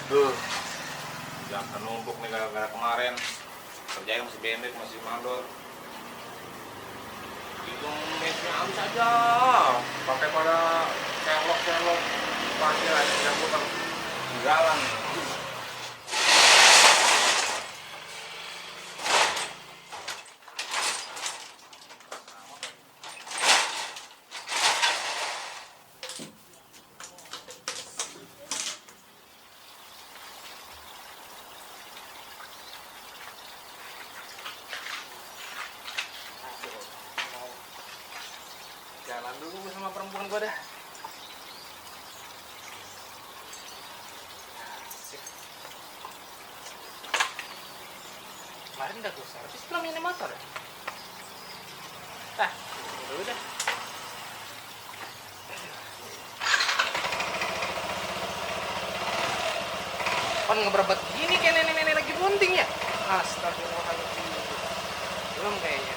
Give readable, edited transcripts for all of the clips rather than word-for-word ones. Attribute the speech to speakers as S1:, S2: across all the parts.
S1: Duh, jangan numpuk nih gara-gara kemarin kerjanya masih pendek, masih mandor. Itu mesnya habis aja, pakai pada Sherlock pasir aja yang putar jalan. Jalan dulu sama perempuan gua dah. Kemarin udah gue servis belum ini motor ya? Dulu dah. Kan ngeberebet gini kayak nenek-nenek lagi bunting ya? Astagfirullahaladzim. Belum kayaknya.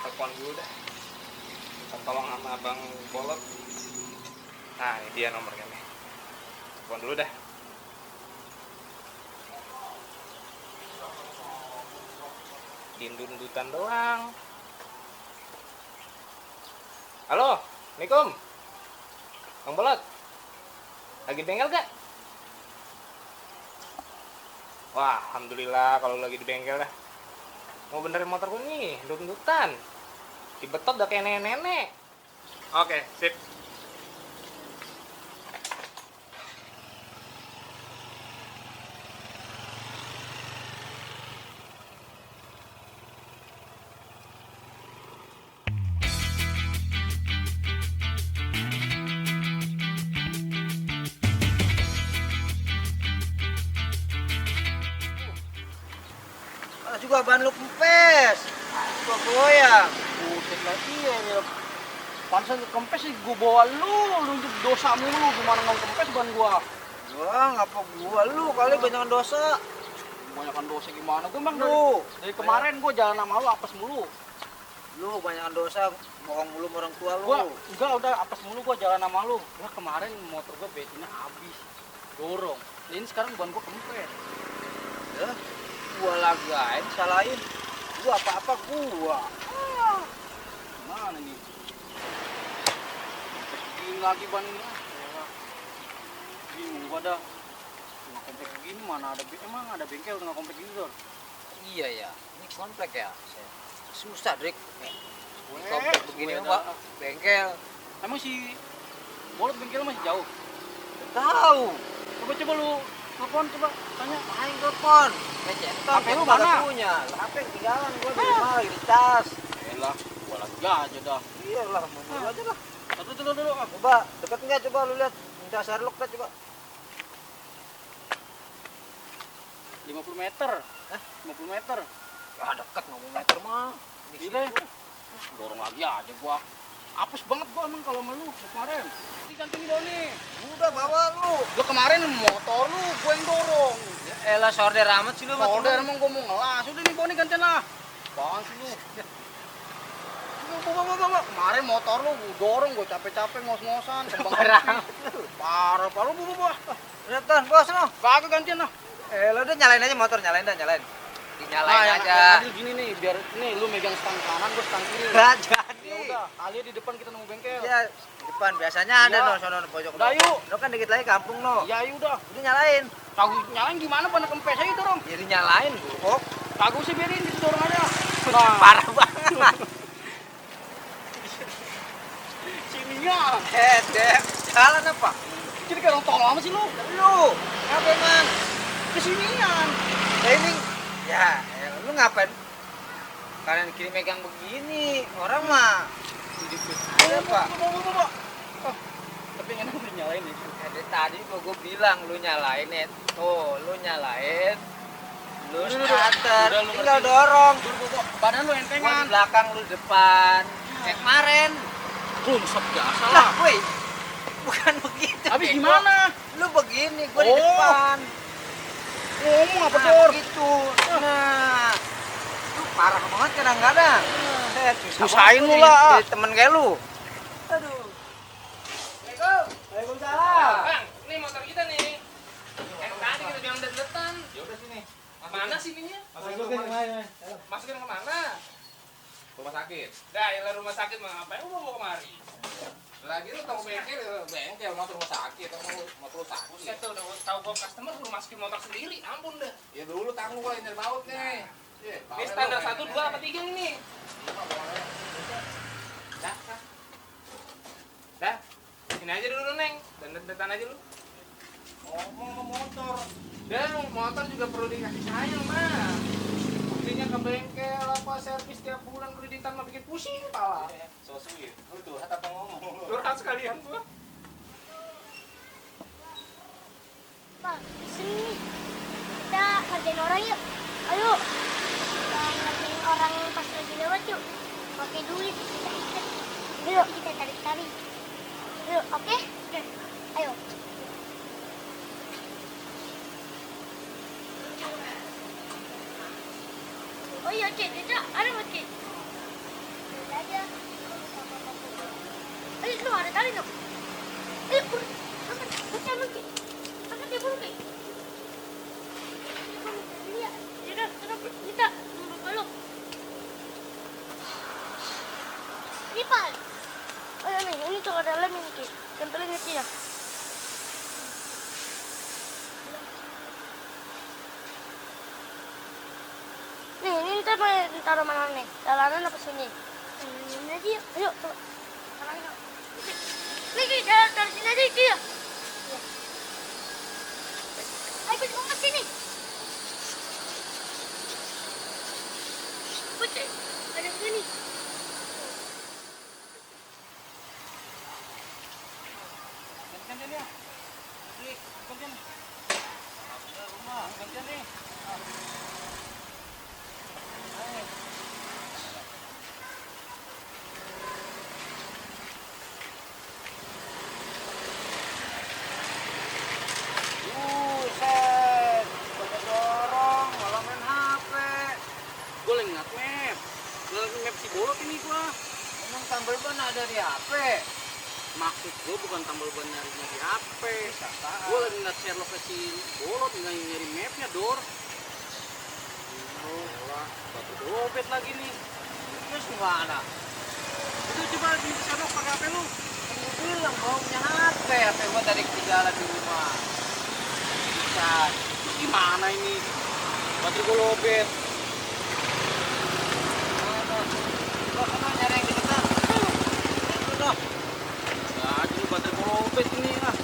S1: Telepon dulu dah. Minta tolong sama abang Bolot. Nah, ini dia nomornya nih. Telepon dulu dah. Dindut-dundutan doang. Halo, Assalamualaikum. Bang Bolot. Lagi bengkel gak? Wah, alhamdulillah kalau lagi di bengkel dah. Mau benerin motor gue nih, dundut-dundutan. Dibetot udah kayak nenek-nenek. Oke, sip.
S2: Juga ban lu kempes, gua goyang. Buset lagi ya, pantesan kempes sih gua bawa lu dosa mulu, gimana nggak kempes ban gua? Ngapa gua lu kali banyakan dosa. Banyakan dosa gimana? Gua emang lu dari kemarin gua jalan sama lu apes mulu. Lu banyakan dosa, bohong mulu sama orang tua lu. Gua enggak, udah apes mulu gua jalan sama lu. Gua kemarin motor gua bensinnya habis, dorong. Ini sekarang ban gua kempes. Ya. Gua lagain, salahin. Gua apa-apa gua. Mana nih? Begini lagi bannya. Bingung gua dah. Nggak komplek begini mana ada, emang ada bengkel nggak komplek gini Dor? Iya ya, ini komplek ya. Susah Drik. Komplek begini Pak, bengkel. Emang si Bolot bengkel masih jauh? Tahu. Coba lu telepon, coba tanya. Main telepon. HP lu mana? Punya. HP ketinggalan gua di rumah lagi di tas. Elah, gua lagi aja dah. Iyalah, mau dulu aja lah. Dulu. Coba, dekat enggak coba lu lihat. Minta Sherlock dah coba. 50 meter. Hah? 50 meter. Ya dekat 50 meter mah. Gila. Dorong lagi aja gua. Apes banget gua emang kalau sama lu kemarin. Di kantin Doni. Udah bawa lu. Gua kemarin motor lu gua yang dorong. Ya elah sorder amat sih lu. Sorder emang gua mau ngelas. Udah nih Boni gantian lah. Apaan sih lu? Bawa. Kemarin motor lu gua dorong, gua capek-capek ngos-ngosan. Parah. Lu bawa. Lihat Tan, bos no. Kagak gantian lah. Elah udah nyalain aja motor, nyalain. Dinyalain aja. Adil gini nih, biar nih lu megang stang kanan, gua stang kiri. Enggak jadi. Ya udah, kali di depan kita nemu bengkel. Ya, di depan biasanya ada no sono pojok. Udah yuk. Lo kan dikit lagi kampung no. Ya udah. Udah nyalain. Tahu nyalain gimana pada kempes aja dorong. Jadi nyalain, Bu. Kagak sih biarin dorong aja. Nah. Parah banget. Sininya. Dek. Jalan apa? Jadi kayak orang tolong amat sih lu. Lu. Apa emang? Kesinian. Ini ya, lu ngapain? Kanan kiri megang begini, orang mah. Ada apa? Tapi enak udah nyalain ya. Dari tadi gua bilang lu nyalain ya. Tuh, lu nyalain. Lu starter, tinggal dorong. Badan lu entengan. Gua di belakang, lu depan. Kayak kemarin. Rumsep biasa lah. Woi. Bukan begitu. Habis gimana? Lu begini, gua di depan. Ngomong apa Dor? Gitu. Nah, lu parah banget kadang-kadang. Susahin lu lah. Jadi temen kayak lu. Aduh. Assalamualaikum. Waalaikumsalam. Bang, ini motor
S1: Ya udah sini. Mana sininya?
S2: Masukin kemana?
S1: Masukin ke mana?
S3: Rumah sakit.
S1: Dah, ya rumah sakit mah ngapain lu mau kemari?
S3: Lagi lu tahu bengkel motor rumah sakit, kamu motor
S1: Buset
S3: sakit.
S1: tuh udah tahu gua customer lu masukin motor sendiri, ampun dah.
S3: Ya dulu tanggung gua nyari baut nih.
S1: Ini standar 1, 2 apa 3 ini? Dah, dah. Dah. Sini aja dulu, Neng. Dan aja lu.
S3: Ngomong motor.
S1: Dah, motor juga perlu dikasih sayang, mah. Buktinya ke bengkel apa servis tiap bulan kreditan mah bikin pusing kepala.
S3: So sweet. Lu tuh apa ngomong?
S1: Curhat sekalian gua.
S4: Pak, sini kita kerjain orang yuk. Ayo. Kita ngerjain orang pas lagi lewat yuk. Pakai duit kita ikat. Yuk kita tarik-tarik. Yuk, oke? Ayo. Oh iya, Cik, Cik, ada nggak, Cik? Ada aja. Ayo, lu ada tali dong. Ayo, buru. Angkat lu, Cik. Angkat dia buru, Cik. Lihat, yaudah, kita peluk. Ini, Pak. Oh, ini tuh ada lem ini, Cik. Tempelin ke Cik ya. Nih, ini ntar mau taruh mana nih? Jalanan apa sini? Ini aja yuk. Ayo, coba. Taruhin yuk. Nih, taruh sini aja, Ki, ya. Iya. Ayo, Ki, mau ke sini. Putih, ada sini.
S2: Gantian dia. Dik, gantian. Ada rumah, gantian nih. Buset, pada dorong, malah main HP. Gue lagi ngat map. Lagi map si bolot ini gua. Emang tambal ban ada di HP. Maksud gue bukan tambal ban nyarinya di HP. Gue lagi ngat share lokasi bolot, nggak nyari mapnya, Dor. Oh, batu dobet lagi nih. Terus gimana? Itu coba di sana pakai HP lu. Gue bilang mau punya HP. HP gue tadi ketinggalan di rumah. Bisa. Gimana ini? Baterai gue lobet. Lo sana nyari yang deketan. Udah. Nah, jadi baterai gue lobet ini lah.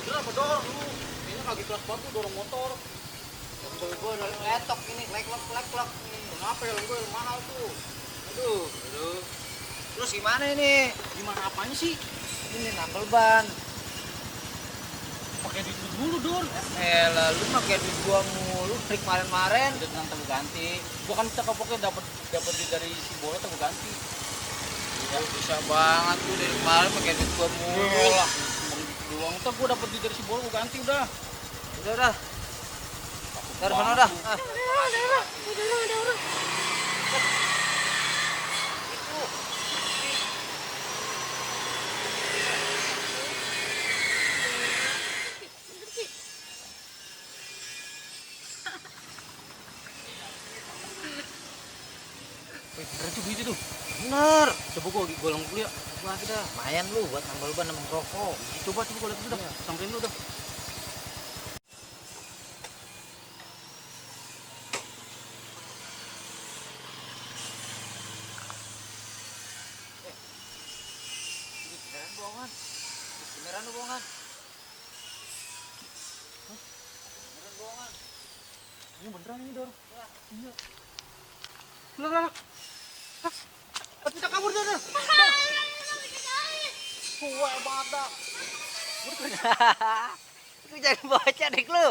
S2: Udah, bedor lu. Ini lagi kelas batu dorong motor. Motor gue udah letok ini, lek-lek nih. Kenapa ya gue mahal tuh? Aduh. Terus gimana ini? Gimana apanya sih? Ini nambel ban. Pakai duit dulu, Don. Lalu pakai duit gua mulu dari kemarin-kemarin. Udah tenang tunggu ganti. Gua kan cakap pokoknya dapat duit dari si bola tunggu ganti. Ya bisa banget tuh dari kemarin pakai duit gua mulu lah. Doang tuh gua dapat duit dari si bola gua ganti udah. Udah. Dari sana dah.
S4: Ada orang.
S2: Bener tuh duit itu. Bener. Coba gua golong dulu ya. Gua lagi dah. Lumayan lu buat nambal ban sama rokok. Coba gua lihat dulu dah. Samperin dulu dah. Ini beneran bohongan. Beneran lu bohongan. Beneran bohongan. Ini beneran ini, Dor. Iya. Lah. Kita kabur Dor. Wah, mata. Lu jadi bocah dik lu.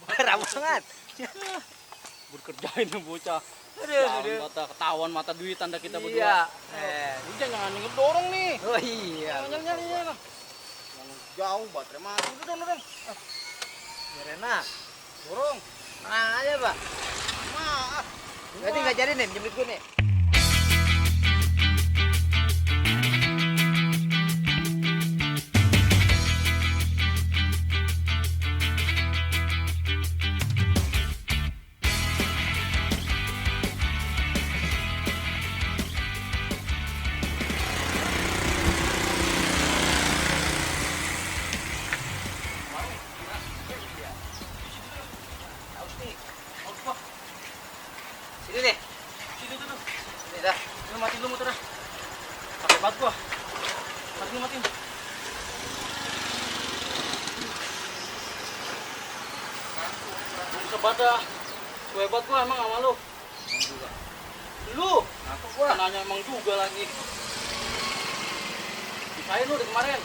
S2: Parah banget. Berkerjain tuh bocah. Aduh. Ketahuan mata duit tanda kita berdua. Iya. Udah jangan ngedorong nih. Oh iya. Nyal. Jauh baterai mati. Udah dong. Rena. Dorong. Tenang aja, Pak. Maaf. Berarti nggak jadi nih, jemput gue nih. Nih dah.
S5: Lu matiin lu motor dah. Pakai bat gua. Matiin. Bisa bat dah. Gue hebat gua emang sama lu. Lu,
S2: Ngapa gua?
S5: nanya emang juga lagi. Disain lu dari kemarin.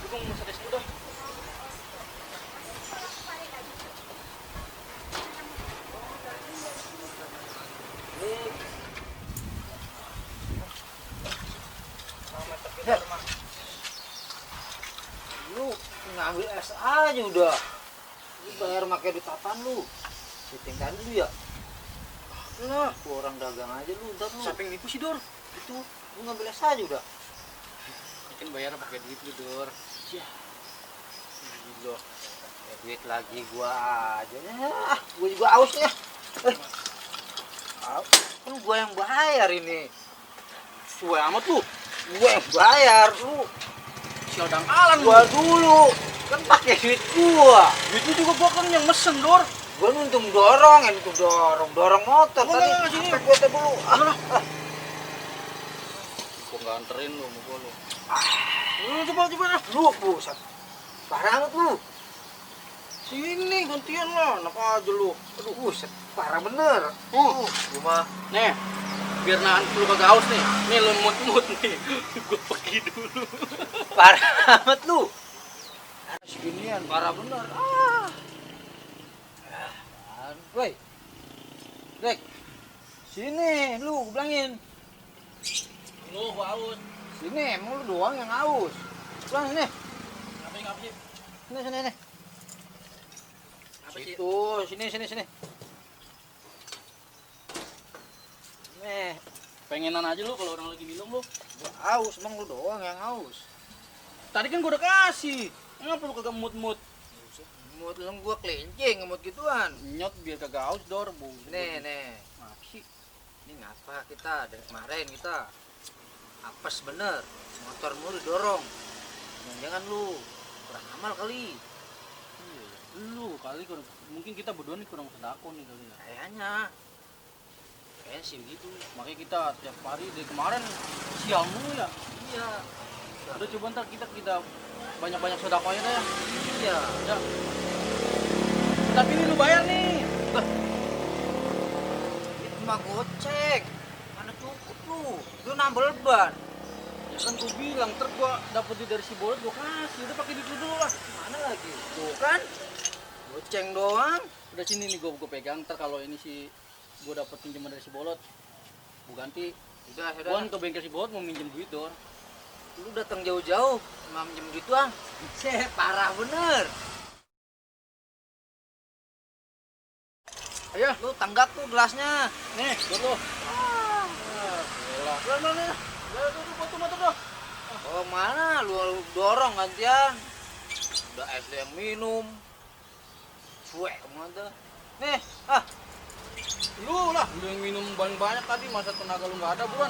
S5: Lu gua mau sedes dulu dah.
S2: Lu ngambil es aja udah. Lu bayar pakai duit apaan lu? Ditinggalin dulu ya. Nah, gua orang dagang aja lu, ntar lu.
S5: Siapa yang nipu sih, Dor?
S2: Itu, lu ngambil es aja udah.
S5: Kan bayar pakai duit lu, Dor.
S2: Ya. Gila. Ya, duit lagi gua aja. Gua juga aus ya. Kan gua yang bayar ini.
S5: Suwe amat lu.
S2: Gua yang bayar lu.
S5: Sial dangkalan
S2: Gua dulu. Kan pakai duit gua.
S5: Duit lu juga gua kan yang mesen, Dor.
S2: Gua nuntung dorong dorong motor
S5: Gua
S2: tadi.
S5: nggak, sini.
S2: Sampai gua teh dulu.
S5: Gua nggak anterin lu sama gua lu. Lu coba dah.
S2: Lu buset. Parah amat lu.
S5: Sini gantian lah, enak aja lu.
S2: Aduh, buset. Parah bener. Gua mah
S5: Nih, biar nahan lu kagak haus nih. Nih lu mut-mut nih. Gua pergi dulu.
S2: parah amat lu. Seginian parah bener. Woi. Dek. Sini lu, gua bilangin.
S5: Lu gua haus.
S2: Sini emang lu doang yang haus. Pulang sini.
S5: Ngapa sih?
S2: Sini.
S5: Apa sih?
S2: Itu, sini. Nih,
S5: Pengenan aja lu kalau orang lagi minum lu.
S2: gua haus, emang lu doang yang haus.
S5: Tadi kan gua udah kasih. Ngapa lu kagak mut-mut?
S2: Mood lu gua kelincing ngemut gituan.
S5: Nyot biar kagak haus, Dor.
S2: Nih.
S5: Apa sih?
S2: Ini ngapa kita dari kemarin kita apes bener. Motor mulu dorong. Jangan lu kurang amal kali.
S5: Lu kali mungkin kita berdua nih kurang sedako nih kali ya.
S2: Kayaknya sih begitu.
S5: Makanya kita tiap hari dari kemarin sial mulu ya.
S2: Iya.
S5: Udah coba ntar kita banyak-banyak sedakonya dah ya.
S2: Iya.
S5: Ya. Tapi ini lu bayar nih.
S2: Itu mah gocek. Mana cukup lu? Lu nambah ban.
S5: Ya kan gua bilang ntar gua dapet duit dari si Bolot gua kasih. Udah pakai duit lu dulu lah.
S2: Mana lagi? Tuh kan. Goceng doang.
S5: Udah sini nih gua pegang. Ntar kalau ini si gua dapet pinjaman dari si Bolot, gua ganti.
S2: Udah.
S5: Gua ke bengkel si Bolot mau minjem duit, Dor.
S2: Lu datang jauh-jauh cuma minjem duit doang. Parah bener.
S5: Ayo,
S2: Lu tanggap tuh gelasnya.
S5: nih, buat lu. Lah. Udah, buat tuh motor dah.
S2: Oh mana? Lu dorong gantian. Udah es yang minum. Cuek kemana? Nih,
S5: Lu lah, lu yang minum banyak tadi, masa tenaga lu nggak ada, buruan.